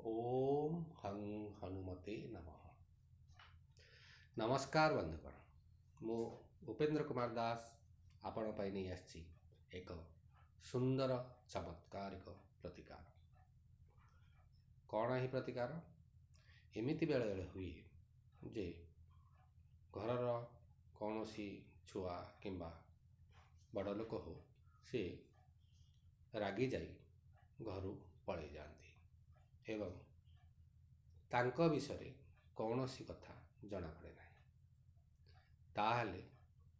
ଓମ୍ ହଂ ହନୁମତେ ନମଃ। ନମସ୍କାର ବନ୍ଧୁଗଣ, ମୁଁ ଉପେନ୍ଦ୍ର କୁମାର ଦାସ ଆପଣଙ୍କ ପାଇଁ ନେଇ ଆସିଛି ଏକ ସୁନ୍ଦର ଚମତ୍କାରିକ ପ୍ରତିକାର। କ'ଣ ଏହି ପ୍ରତିକାର? ଏମିତି ବେଳେବେଳେ ହୁଏ ଯେ ଘରର କୌଣସି ଛୁଆ କିମ୍ବା ବଡ଼ ଲୋକ ହଉ, ସେ ରାଗିଯାଇ ଘରୁ ପଳେଇ ଯାଆନ୍ତି ଏବଂ ତାଙ୍କ ବିଷୟରେ କୌଣସି କଥା ଜଣାପଡ଼େ ନାହିଁ। ତାହେଲେ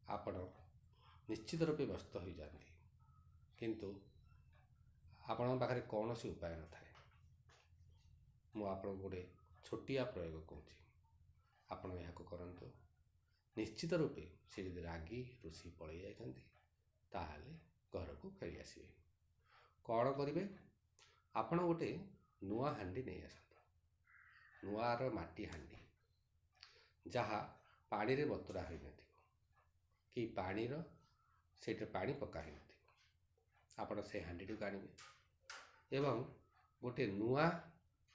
ଆପଣ ନିଶ୍ଚିତ ରୂପେ ବ୍ୟସ୍ତ ହୋଇଯାଆନ୍ତି, କିନ୍ତୁ ଆପଣଙ୍କ ପାଖରେ କୌଣସି ଉପାୟ ନଥାଏ। ମୁଁ ଆପଣଙ୍କୁ ଗୋଟେ ଛୋଟିଆ ପ୍ରୟୋଗ କହୁଛି, ଆପଣ ଏହାକୁ କରନ୍ତୁ। ନିଶ୍ଚିତ ରୂପେ ସେ ଯଦି ରାଗି ରୁଷି ପଳେଇ ଯାଇଛନ୍ତି, ତାହେଲେ ଘରକୁ ଫେରି ଆସିବେ। କ'ଣ କରିବେ? ଆପଣ ଗୋଟେ ନୂଆ ହାଣ୍ଡି ନେଇ ଆସନ୍ତୁ, ନୂଆର ମାଟି ହାଣ୍ଡି, ଯାହା ପାଣିରେ ବତୁରା ହୋଇନଥିବ କି ପାଣିର ସେଇଥିରେ ପାଣି ପକା ହୋଇନଥିବ। ଆପଣ ସେ ହାଣ୍ଡିଟିକୁ ଆଣିବେ ଏବଂ ଗୋଟେ ନୂଆ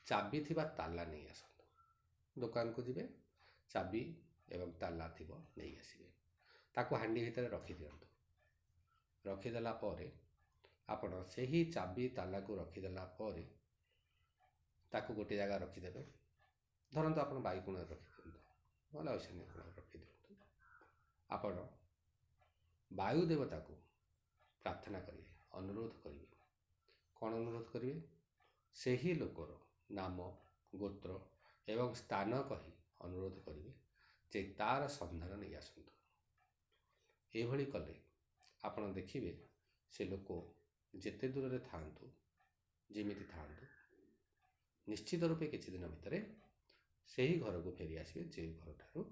ଚାବି ଥିବା ତାଲା ନେଇ ଆସନ୍ତୁ। ଦୋକାନକୁ ଯିବେ, ଚାବି ଏବଂ ତାଲା ଥିବ ନେଇ ଆସିବେ। ତାକୁ ହାଣ୍ଡି ଭିତରେ ରଖିଦିଅନ୍ତୁ। ରଖିଦେଲା ପରେ ଆପଣ ସେହି ଚାବି ତାଲାକୁ ରଖିଦେଲା ପରେ ତାକୁ ଗୋଟେ ଜାଗା ରଖିଦେବେ। ଧରନ୍ତୁ ଆପଣ ବାଇ କୋଣରେ ରଖିଦିଅନ୍ତୁ, ନହେଲେ ଐଶାନ୍ୟ କୋଣରେ ରଖିଦିଅନ୍ତୁ। ଆପଣ ବାୟୁ ଦେବତାକୁ ପ୍ରାର୍ଥନା କରିବେ, ଅନୁରୋଧ କରିବେ। କ'ଣ ଅନୁରୋଧ କରିବେ? ସେହି ଲୋକର ନାମ, ଗୋତ୍ର ଏବଂ ସ୍ଥାନ କହି ଅନୁରୋଧ କରିବେ ଯେ ତାର ସନ୍ଧାନ ନେଇ ଆସନ୍ତୁ। ଏଭଳି କଲେ ଆପଣ ଦେଖିବେ ସେ ଲୋକ ଯେତେ ଦୂରରେ ଥାଆନ୍ତୁ, ଯେମିତି ଥାଆନ୍ତୁ, ନିଶ୍ଚିତ ରୂପେ କିଛି ଦିନ ଭିତରେ ସେହି ଘରକୁ ଫେରି ଆସିବେ ଯେଉଁ ଘରଠାରୁ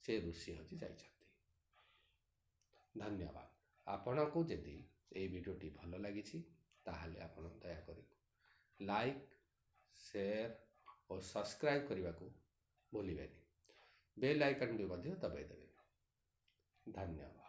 ସେ ରୁଷି ହଜି ଯାଇଛନ୍ତି। ଧନ୍ୟବାଦ। ଆପଣଙ୍କୁ ଯଦି ଏଇ ଭିଡ଼ିଓଟି ଭଲ ଲାଗିଛି, ତାହେଲେ ଆପଣ ଦୟାକରି ଲାଇକ୍, ସେୟାର ଓ ସବସ୍କ୍ରାଇବ୍ କରିବାକୁ ଭୁଲିବେନି। ବେଲ୍ ଆଇକନ୍ଟି ମଧ୍ୟ ଦବାଇ ଦେବେ। ଧନ୍ୟବାଦ।